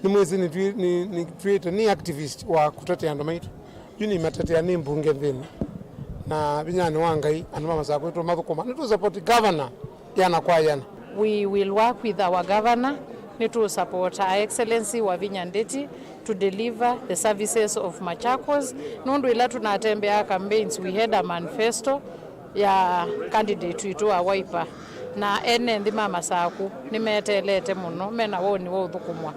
Nĩmwĩsĩ nĩtwĩ-, nĩ-, nĩtwĩĩte nĩ activist wa kũtetea andũ maitũ. Yu nĩmatetea nĩ mbunge nthĩnĩ. Na vinyanĩ wa Ngai, andũ ma Masaku nĩtũmathũkũma. Nĩtũ support governor yana kwa yana. We will work with our governor. Nĩtũ support Her Excellency Wavinya Ndeti to deliver the services of Machakos. Nũndũ ĩla tũnatembeaa campaigns, we had a manifesto ya candidate witũ wa Wiper, na ene nthĩ ma Masaku nĩmeteelete mũno, mena woni wa ũthũkũmwa,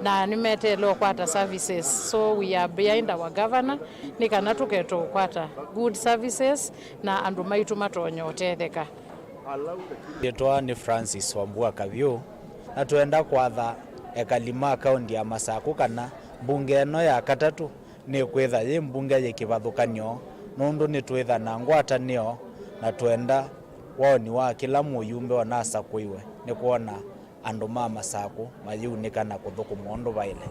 na nĩmeteele ũkwata services. So we are behind our governor, nĩ kana tũkete ũkwata good services na andũ maitũ matonye ũtetheka. Yĩtwa nĩ Francis Wambua Kavyũ, na twenda kwatha ekali ma kaunti ya Masaku kana mbunge ĩno ya katatũ nĩkwĩtha yĩ mbunge yĩ kĩvathũkany'o, nũndũ nĩtwĩtha na ngwatanĩo, na twenda woni wa kĩla mũyumbe ũnasakũiwe nĩ kwona andũ ma Masaku mayĩunĩka na kũthũkũma ũndũ vaĩle.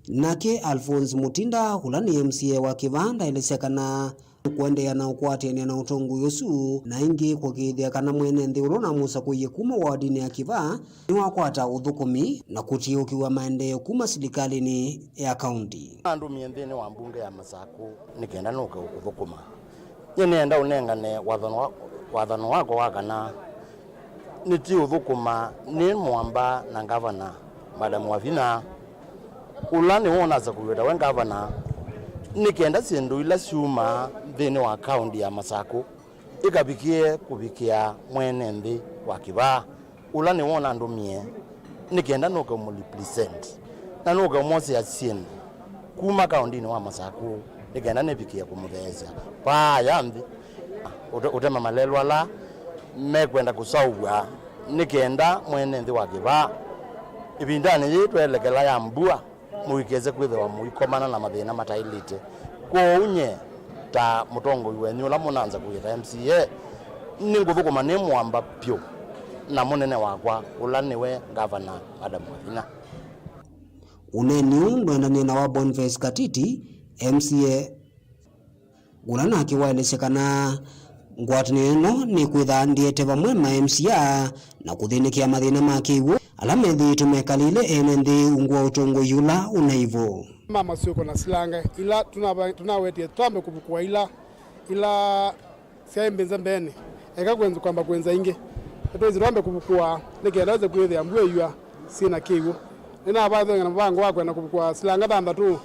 Nake Alphonse Mutinda, ũla nĩ M C A wa Kĩvaa, ndaelesya kana nĩkũendeea na ũkwatĩanĩa na ũtongoi ũsu, na ĩngĩ kũĩkĩĩthya kana mwene nthĩ ũla ũnamũsakũie kuma wodinĩ ya Kĩvaa nĩwakwata ũthũkũmi na kũtiũkĩw'a maendeeo kuma silikalĩnĩ ya kaunti. Andũmie nthĩnĩ wa mbunge ya Masaku nĩ kenda nũke kũthũkũma. Nyie nĩenda ũnengane wathano wa-, wathano wakwa wa kana nĩti ũthũkũma nĩ mũamba na ngavana, Madam Wavinya, ũla nĩwe ũnasakũiwe tawe ngavana, nĩ kenda syĩndũ ila syumaa nthĩnĩ wa kaunti ya Masaku ikavikĩe kũvikĩa mwene nthĩ wa Kĩvaa, ũla nĩwe ũnandũmie nĩ kenda nũke ũmũ represent na nũke ũmwosea syĩndũ kuma kaũndĩnĩ wa Masaku nĩ kenda nĩvikĩe kũmũtheesya vaa ya nthĩ. Ũte-, ũtema malelũ ala mekwenda kũsaũvw'a nĩ kenda mwene nthĩ wa Kĩvaa ĩvindanĩ yĩĩ tweelekela ya mbua, mũikese kwĩthĩwa mũikomana na mathĩna mataĩlĩte. Kwoou nye ta mũtongoi wenyu ũla mũnanza kũyĩta M C A, nĩngũthũkũma nĩ mũamba vyũ na mũnene wakwa ũla nĩwe Ngavana Madam Wavinya. Ũneeni ũũ ndwaendanĩe na wa Boniface Katiti, M C A, ũla nake waelesya kana ngwatanĩo ĩno nĩkwĩtha ndĩete vamwe ma M C A na kũthĩnĩkĩa mathĩna ma kĩw'ũ ala methĩĩtwe mekalĩle ene nthĩ ungu wa ũtongoi ũla ũnaĩ vo. Ma Masyũko na Silanga ila tũnava-, tũnawetie twambe kũvukũa ila, ila syaĩ mbĩnze mbeenĩ, eka kwĩnz-, kwamba kwĩnza ingĩ. Nĩtwĩsĩ twambe kũvukũa nĩ kenda wĩse kwĩthĩa mbua ĩyua syĩ na kĩw'ũ. Nĩnavathĩwe na mũvango wa kwenda kũvukũa silanga thanthatũ,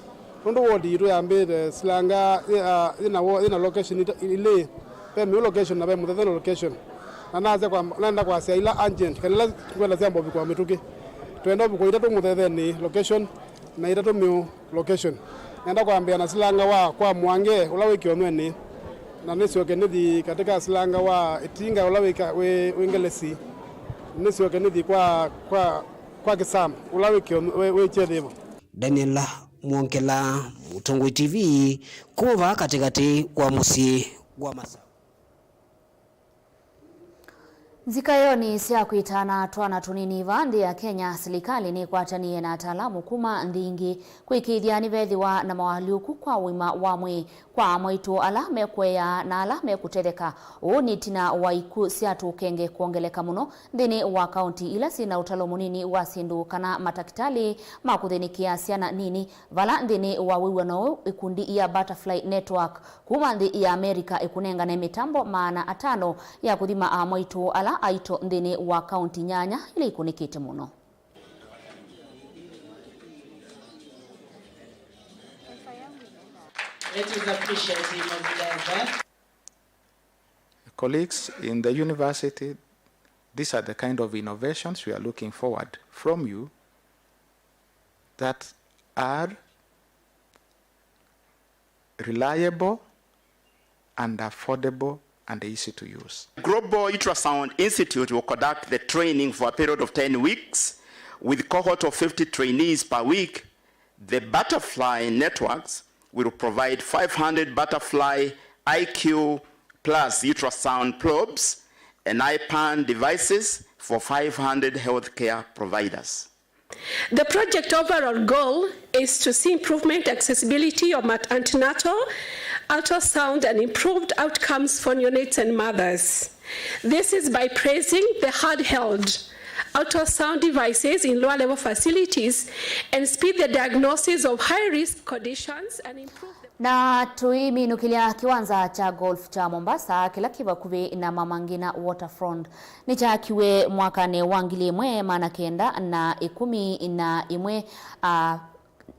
nũndũ ward yitũ yambĩte silanga yĩ, ah, yĩ na wo-, yĩ na location ita-, ilĩ, ve mĩũ location na ve mũthetheno location. Na nasya kwa, nenda kwasya ila urgent, kana ila ngwenda syamba ũvukũa mĩtũkĩ. Twenda ũvukũa itatũ mũthethenĩ location na itatũ mĩũ location. Nenda kwambĩa na silanga wa kwa Mwange ũla wĩ Kĩonwenĩ, na nĩsyoke nĩthi katĩ ka silanga wa Ĩtinga ũla wĩ ka-, wĩ, wĩ Ngelesi, nĩsyoke nĩthi kwa, kwa, kwa Kĩsam ũla wĩ Kĩon-, wĩ, wĩ Kyethĩvo. Daniel Mwongela, Mũtongoi T V, kuma vaa katĩkatĩ wa mũsyĩ wa Masaku. Nzikaĩonĩ sya kwĩtana twana tũnini vaa nthĩ ya Kenya, silikalĩ nĩkwatanie na ataalamu kuma nthĩ ingĩ kũĩkĩĩthya nĩvethĩwa na moalyũku kwa ũima wa mwĩĩ kwa amwaitũ ala mekũea na ala mekũtetheka. Ũũ nĩ ĩtina wa ikw'ũ sya tũkenge kwongeleka mũno nthĩnĩ wa kaũnti ila syĩ na ũtalo mũnini wa syĩndũ kana matakĩtalĩ ma kũthĩnĩkĩa syana nini, vala nthĩnĩ wa wĩw'ano ũũ ĩkundi ya Butterfly Network kuma nthĩ ya America ĩkũnengane mĩtambo maana atano ya kũthima amwaitũ ala aito nthĩnĩ wa kaũnti nyanya ila ikũnĩkĩte mũno. It is appreciative of the Colleagues in the university, these are the kind of innovations we are looking forward from you that are reliable and affordable and easy to use. Global Ultrasound Institute will conduct the training for a period of ten weeks with cohort of fifty trainees per week. The Butterfly Networks will provide five hundred Butterfly I Q Plus ultrasound probes and iPad devices for five hundred healthcare providers. The project overall goal is to see improvement accessibility of mat-, antenatal ultrasound and improved outcomes for neonates and mothers. This is by placing the handheld ultrasound devices in lower level facilities and speed the diagnosis of high risk conditions and improve the Na tũiminũkĩlya kĩwanza kya golf kya Mombasa, kĩla kĩ vakuvĩ na Mama Ngina Waterfront. Nĩkyaakiwe mwakanĩ wa ngili ĩmwe maana kenda na ĩkũmi na ĩmwe, a,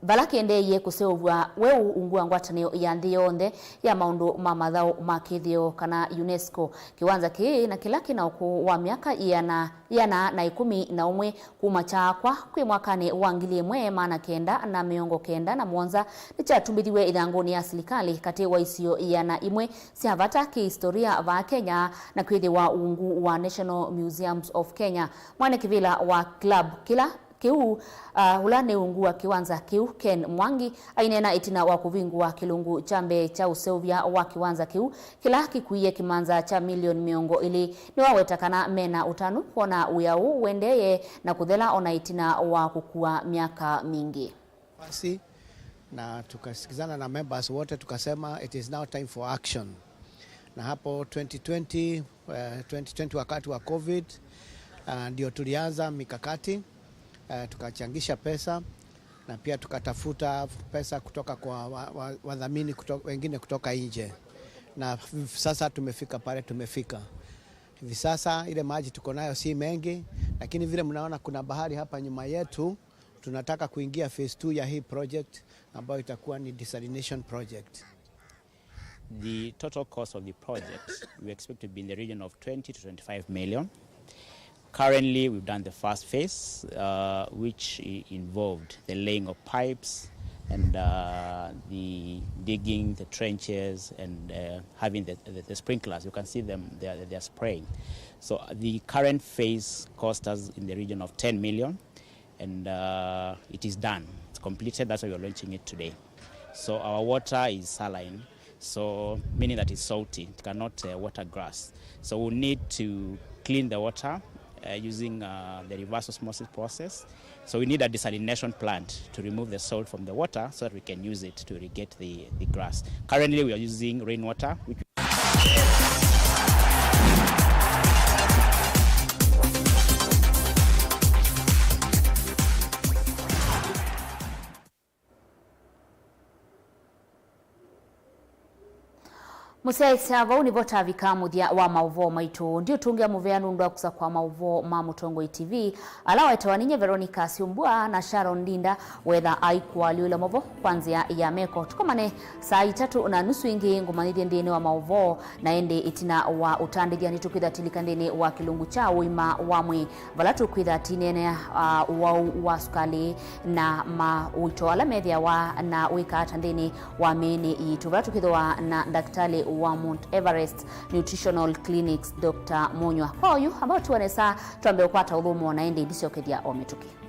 vala kĩendeeie kũseũvw'a weũ ungu wa ngwatanĩo ya nthĩ yonthe ya maũndũ ma mathaũ ma kĩthĩo, kana UNESCO. Kĩwanza kĩĩ na kĩla kĩna ũkũũ wa myaka ĩana, ĩana na ĩkũmi na ũmwe kuma kyaakwa kwĩ mwakanĩ wa ngili ĩmwe maana kenda na mĩongo kenda na mũonza, nĩkyatumbĩthiw'e ĩthangũnĩ ya silikalĩ katĩ wa isio ĩana ĩmwe sya vata kĩhistoria vaa Kenya na kwĩthĩwa ungu wa National Museums of Kenya. Mwene kĩvĩla wa club kĩla kĩu, uh, ũla nĩ ungu wa kĩwanza kĩu, Ken Mwangi, aineena ĩtina wa kũvingũa kĩlungu kya mbee kya ũseũvya wa kĩwanza kĩu, kĩla kĩkuie kĩmanza kya milioni mĩongo ĩlĩ. Nĩwaweta kana mena ũtanu kwona wĩa ũũ ũendeeye na kũthela ona ĩtina wa kũkua myaka mingĩ. Basi, na tukasikizana na members wote, tukasema it is now time for action. Na hapo twenty twenty, eh, twenty twenty wakati wa covid, ah, ndio tulianza mikakati, eh, tukachangisha pesa na pia tukatafuta pesa kutoka kwa wa-, wa-, wadhamini kuto-, wengine kutoka nje. Na f-, sasa tumefika pale tumefika. Hivi sasa ile maji tuko nayo si mengi, lakini vile mnaona kuna bahari hapa nyuma yetu, tunataka kuingia phase two ya hii project ambayo itakuwa ni desalination project. The total cost of the project, we expect to be in the region of twenty to twenty-five million. Currently, we've done the first phase, uh, which i-, involved the laying of pipes and, uh, the digging the trenches and, uh, having the, the, the sprinklers. You can see them, they are, they are spraying. So, uh, the current phase cost us in the region of ten million. And, uh, it is done. It's completed. That's why we're launching it today. So our water is saline, so meaning that it's salty. It cannot, uh, water grass. So we need to clean the water, uh, using, uh, the reverse osmosis process. So we need a desalination plant to remove the salt from the water so that we can use it to irrigate the, the grass. Currently, we are using rainwater, which Mũsyaĩĩsya, vau nĩvo tavika mũthya wa maũvoo maitũ. Ndiũtũngĩa mũvea nũndũ wa kũsakũa maũvoo ma Mũtongoi T V, ala wetawa ninyie Veronica Syumbua na Sharon Ndinda, wetha aikũalyũla mavo kwa nzĩa ya meko. Tũkomane saa itatũ na nusu ĩngĩ ngũmanyĩthye nthĩnĩ wa maũvoo, na ĩndĩ ĩtina wa ũtandĩthya nĩtũkwĩtha tilika nthĩnĩ wa kĩlungu kya ũima wa mwĩĩ, vala tũkwĩtha tineenea, ah, ũwau wa sukalĩ na maũito ala methĩawa na wĩka ata nthĩnĩ wa mĩĩnĩ yitũ, vala tũkwĩthĩwa na ndakĩtalĩ wa Mount Everest Nutritional Clinics, Doctor Munywa. Kwa oyu, amba ũtiwe nesa twambe ũkwata ũthũmũo na ĩndĩ ndisyokethya o mĩtũkĩ.